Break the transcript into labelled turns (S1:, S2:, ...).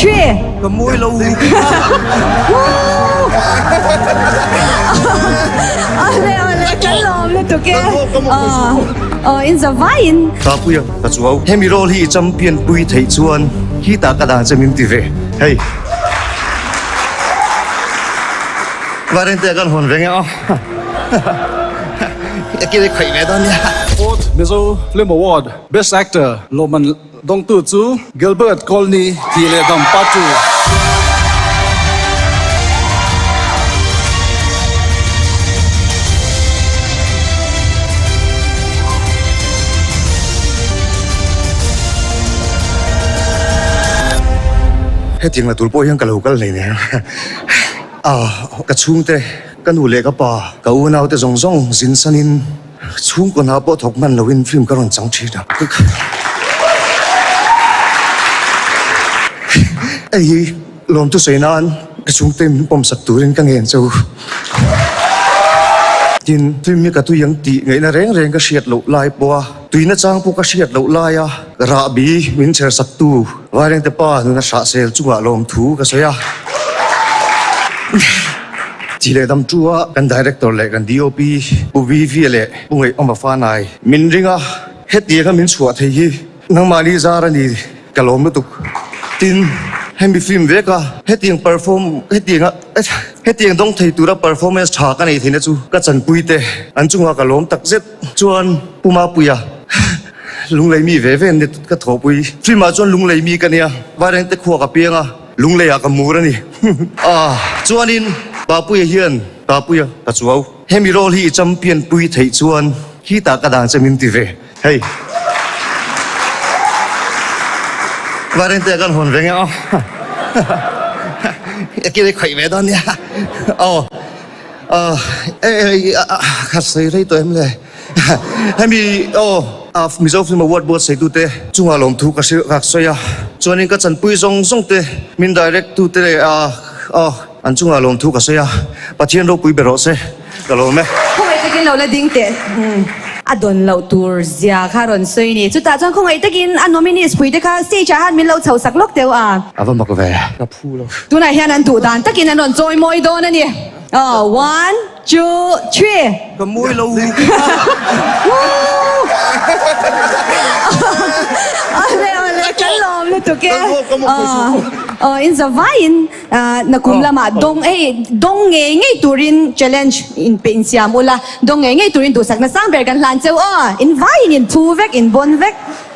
S1: three.
S2: Ka mawi lo.
S1: Awle awle kan lawm lutuk e. Aw in za vaiin.
S2: Tapuia ka chuau. Hemi role hi i champion pui theih chuan khi tah ka dan che min ti ve. Hei. Varente kan hawn reng e aw. A kile khaih ve dawn nia.
S3: Fourth Mizo Film Award Best Actor lawmman dawngtu chu Gilbert Colney Thi leh Dam Part Ii.
S2: Hetiang la tur pawh hian ka lo kal hleinem. Ka chhungte, ka nu leh ka pa, ka unaute zawng zawng zin sanin chhungkaw hna pawh thawk hman loin film ka rawn chang thin a. Hei hi lawmtu sawi nan ka chhungte min pawmsak turin ka ngen che u. Tin, film hi ka tui ang tih ngaihna reng reng ka hriat loh lai pawha tuina chang pawh ka hriat loh laia rahbi min chhersaktu Vairengte pa nuna hrahsel chungah lawmthu ka sawi a. Chi leh dam tu a kan Director leh kan DOP Pu Vivia leh Pu Ngaihawma Fanai min ring a, hetianga min chhuah thei hi nangmahni zar a ni ka lawm lutuk. Tin, hemi film vek a hetiang perform hetianga hetiang dawng thei tura performance tha ka nei theihna chu ka chanpuite an chungah ka lawm takzet. Chuan Pu Mapuia. Lunglei mi ve ve an ni ka thawhpui. Film ah chuan lunglei mi ka nia, Vairengte khua ka piang a, lunglei ah ka mur a ni. Ah, chuanin Papuia hian Papuia ka chuau. Hemi role hi i champion pui theih chuan khitah ka dan che min ti ve. Hei. Vairengte kan hawn reng e aw. A kile khaih ve dawn nia. Aw. Ah, eh, ka sawi rei tawh em le? Hemi aw Mizo Film Award buatsaitute chungah lawmthu ka hrilh ka sawi a, chuanin ka chanpui zawng zawng te, min direct tute leh aw an chungah lawmthu ka sawi a, Pathian ropui be rawh se, ka lawm e.
S1: Khawngaih takin lo la ding teh. A dawn loh tur zia kha rawn sawi ni. Chutah chuan khawngaih takin a nominees pui te kha stage ah han min lo chho sak lawk teuh a.
S2: A va mak ve. Ka phu lo.
S1: Tunah hian an duh dan takin an rawn chawi mawi dawn a ni. One. Two, three.
S2: Ka mawi lo.
S1: Awle awle kan lawm lutuk e. Aw in zavaiin nakum lamah dawng hei dawng ngei ngei turin challenge in pe insiam ula dawng ngei ngei turin duhsakna sang ber kan hlan cheu aw in vaiin in phu vek in bawn vek.